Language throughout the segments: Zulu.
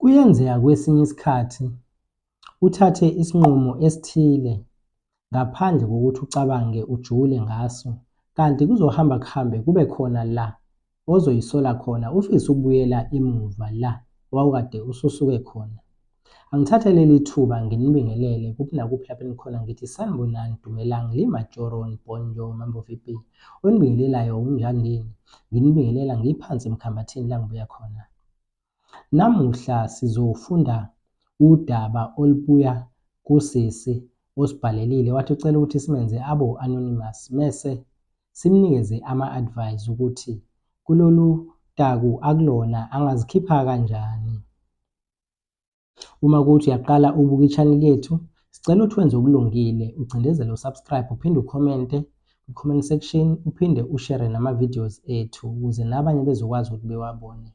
Kuyenzeka kwesinye isikhathi uthathe isinqumo esithile ngaphandle kokuthi ucabange ujule ngaso, kanti kuzohamba kuhambe kube khona la ozoyisola khona ufise ukubuyela emuva la owawukade ususuke khona. Angithathe leli thuba nginibingelele kuphi nakuphi lapho enikhona, ngithi sanibonani, dumelang, lima joron, bonjour, mambo vipi. Onibingelelayo unjandini, nginibingelela ngiphansi emkhambathini la ngibuya khona. Namuhla sizofunda udaba olubuya kusisi osibhalelile wathi ucela ukuthi simenze abe u-anonymous mese simnikeze ama-advice ukuthi kulolu taku akulona angazikhipha kanjani. Uma kuwukuthi uyaqala ukubuka i-channel yethu, sicela ukuthi wenze okulungile, ucindezele u-subscribe, uphinde ukhomente kwi-comment section, uphinde ushere nama-videos ethu ukuze nabanye bezokwazi ukuthi bewabone.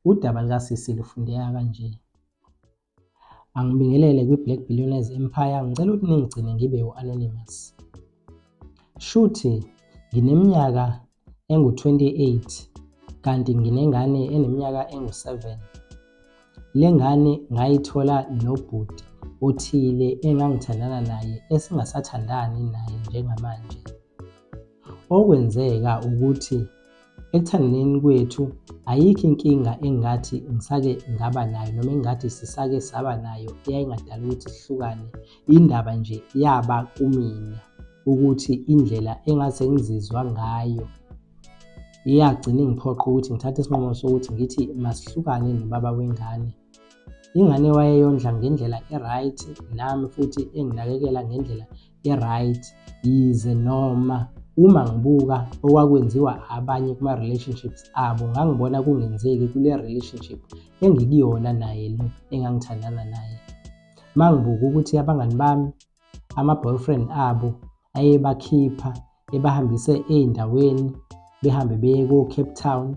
Udaba likasisi lufundeka kanje. Angibingelele kwi-Black Billionaires Empire, ngicela ukuthi ningigcine ngibe u-anonymous. Shuthi ngineminyaka engu-28 kanti nginengane eneminyaka engu-7. Le ngane ngayithola nobhuti othile engangithandana naye esingasathandani naye njengamanje. Okwenzeka ukuthi ekuthandaneni kwethu ayikho inkinga engingathi ngisake ngaba nayo noma engingathi sisake saba nayo eyayingadala ukuthi sihlukane. Indaba nje yaba kumina ukuthi indlela engase ngizizwa ngayo iyagcina ingiphoqa ukuthi ngithathe isinqumo sokuthi ngithi masihlukane nobaba wengane. Ingane wayeyondla ngendlela e-right, nami futhi enginakekela ngendlela e-right, yize noma uma ngibuka okwakwenziwa abanye kuma-relationships abo ngangibona kungenzeki kule relationship engikuyona naye lo engangithandana naye. Uma ngibuka ukuthi abangani bami, ama-boyfriend abo ayebakhipha ebahambise ey'ndaweni, behambe beye ko-Cape Town,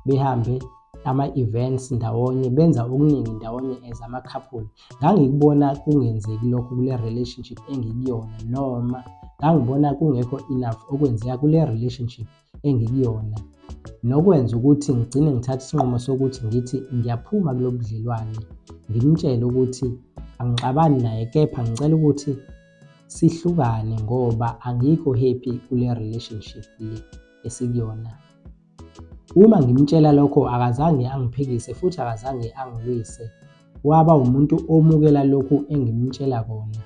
behambe ama-events ndawonye, benza okuningi ndawonye as ama-couple. Ngangikubona kungenzeki lokho kule relationship engikuyona, noma ngangibona kungekho enough okwenzeka kule relationship engikuyona, nokwenza ukuthi ngigcine ngithatha isinqumo sokuthi ngithi ngiyaphuma kulo budlelwane, ngimtshele ukuthi angixabani naye kepha ngicela ukuthi sihlukane ngoba angikho happy kule relationship le esikuyona. Uma ngimtshela lokho akazange angiphikise futhi akazange angilwise, waba umuntu omukela lokhu engimtshela kona.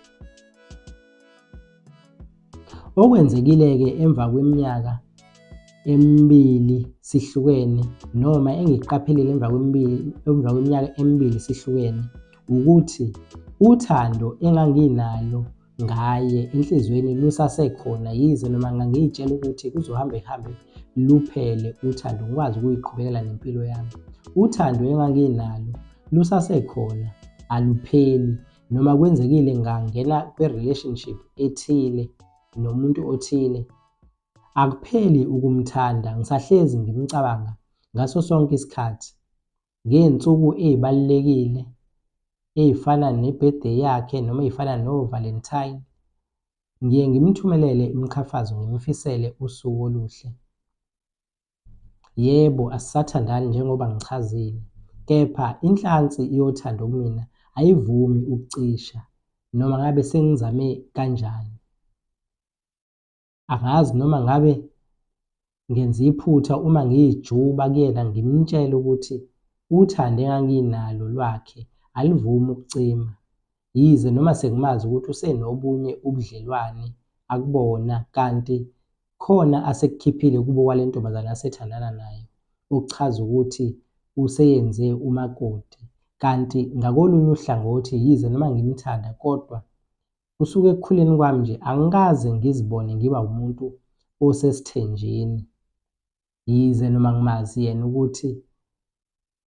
Okwenzekile-ke emva kweminyaka emibili sihlukene noma engikuqaphelile emva kweminyaka emibili sihlukene ukuthi uthando enganginalo ngaye enhliziyweni lusasekhona, yize noma ngangiy'tshela ukuthi kuzohambe kuhambe luphele uthando ngikwazi ukuyiqhubekela nempilo yami. Uthando enganginalo lusasekhona, alupheli. Noma kwenzekile ngangena kwi-relationship ethile nomuntu othile, akupheli ukumthanda, ngisahlezi ngimcabanga ngaso sonke isikhathi. Ngey'nsuku ey'balulekile ey'fana ne-birthday yakhe noma ey'fana no-Valentine, ngiye ngimthumelele imiqhafazo ngimfisele usuku oluhle. Yebo, asisathandani njengoba ngichazile, kepha inhlansi yothando kumina ayivumi ukucisha noma ngabe sengizame kanjani. Angazi noma ngabe ngenza iphutha uma ngiyijuba kuyena ngimtshele ukuthi uthando enganginalo lwakhe alivumi ukucima, yize noma sengimazi ukuthi usenobunye ubudlelwane akubona kanti khona asekukhiphile kubo kwale ntombazane asethandana nayo, okuchaza ukuthi useyenze umakoti. Kanti ngakolunye uhlangothi yize noma ngimthanda kodwa kusuke ekukhuleni kwami nje angikaze ngizibone ngiba umuntu osesithenjini, yize noma ngimazi yena ukuthi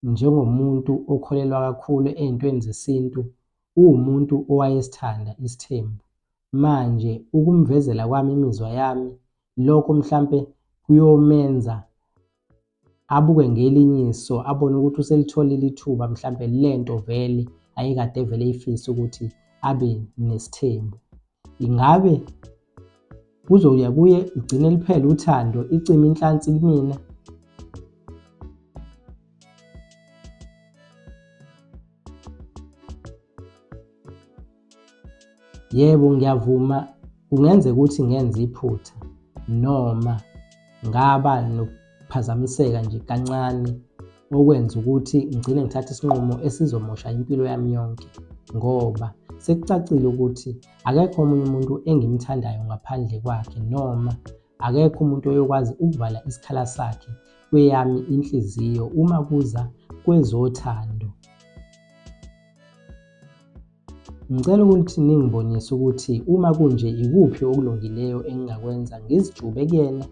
njengomuntu okholelwa kakhulu ey'ntweni zesintu uwumuntu owayesithanda isithembu. Manje ukumvezela kwami imizwa yami lokho mhlampe kuyomenza abuke ngelinye iso, abone ukuthi uselitholile ithuba mhlampe lento vele ayekade vele eyifisa ukuthi abe nesithembu. Ingabe kuzoya kuye igcine liphele uthando, icime inhlansi kumina? Yebo, ngiyavuma kungenzeka ukuthi ngenze iphutha noma ngaba nokuphazamiseka nje kancane okwenza ukuthi ngigcine ngithatha isinqumo esizomosha impilo yami yonke ngoba sekucacile ukuthi akekho omunye umuntu engimthandayo ngaphandle kwakhe noma akekho umuntu oyokwazi ukuvala isikhala sakhe kweyami inhliziyo uma kuza kwezothando. Ngicela ukuthi ningibonise ukuthi uma kunje ikuphi okulungileyo engingakwenza ngizijube kuyena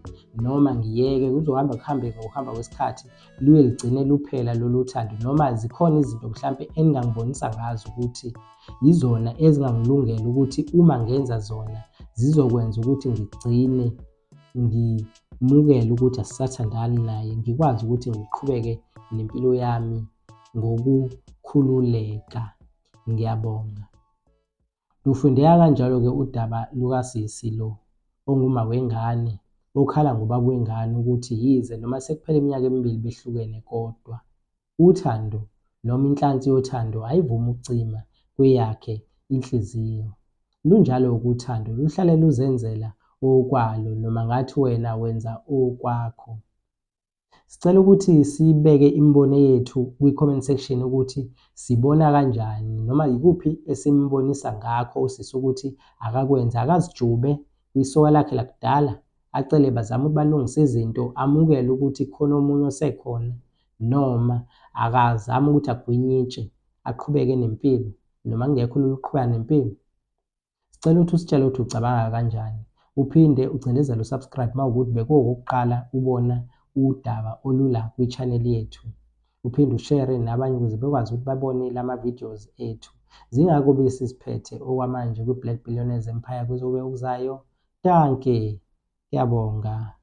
noma ngiyeke kuzohamba kuhambe ngokuhamba kwesikhathi luye ligcine luphela lolu thando noma zikhona izinto mhlampe eningangibonisa ngazo ukuthi yizona ezingangilungela ukuthi uma ngenza zona zizokwenza ukuthi ngigcine ngimukele ukuthi asisathandani naye ngikwazi ukuthi ngiqhubeke nempilo yami ngokukhululeka. Ngiyabonga. Lufundeka kanjalo-ke udaba lukasisi lo onguma wengane okhala ngobaba wengane ukuthi yize noma sekuphele iminyaka emibili behlukene kodwa uthando noma inhlansi yothando ayivumi ukucima kweyakhe inhliziyo. Lunjalo-ke uthando luhlale luzenzela okwalo noma ngathi wena wenza okwakho. Sicela ukuthi sibeke imibono yethu kwi-comment section ukuthi sibona kanjani noma yikuphi esimbonisa ngakho usisi ukuthi akakwenze akazijube kwisoka lakhe lakudala acele bazame ukuthi balungise izinto amukele ukuthi khona omunye osekhona noma akazame ukuthi agwinyitshe aqhubeke nempilo noma kungekho lula ukuqhubeka nempilo. Sicela ukuthi usitshele ukuthi ucabanga kanjani. Uphinde ucindezele usubscribe uma ukuthi bekuwokokuqala ubona udaba olula kwi-channel yethu. Uphinde ushare nabanye ukuze bekwazi ukuthi babone lama videos ethu. Zingako besisiphethe okwamanje kwi-Black Billionaires Empire kuzobe okuzayo. Dankie. Ngiyabonga.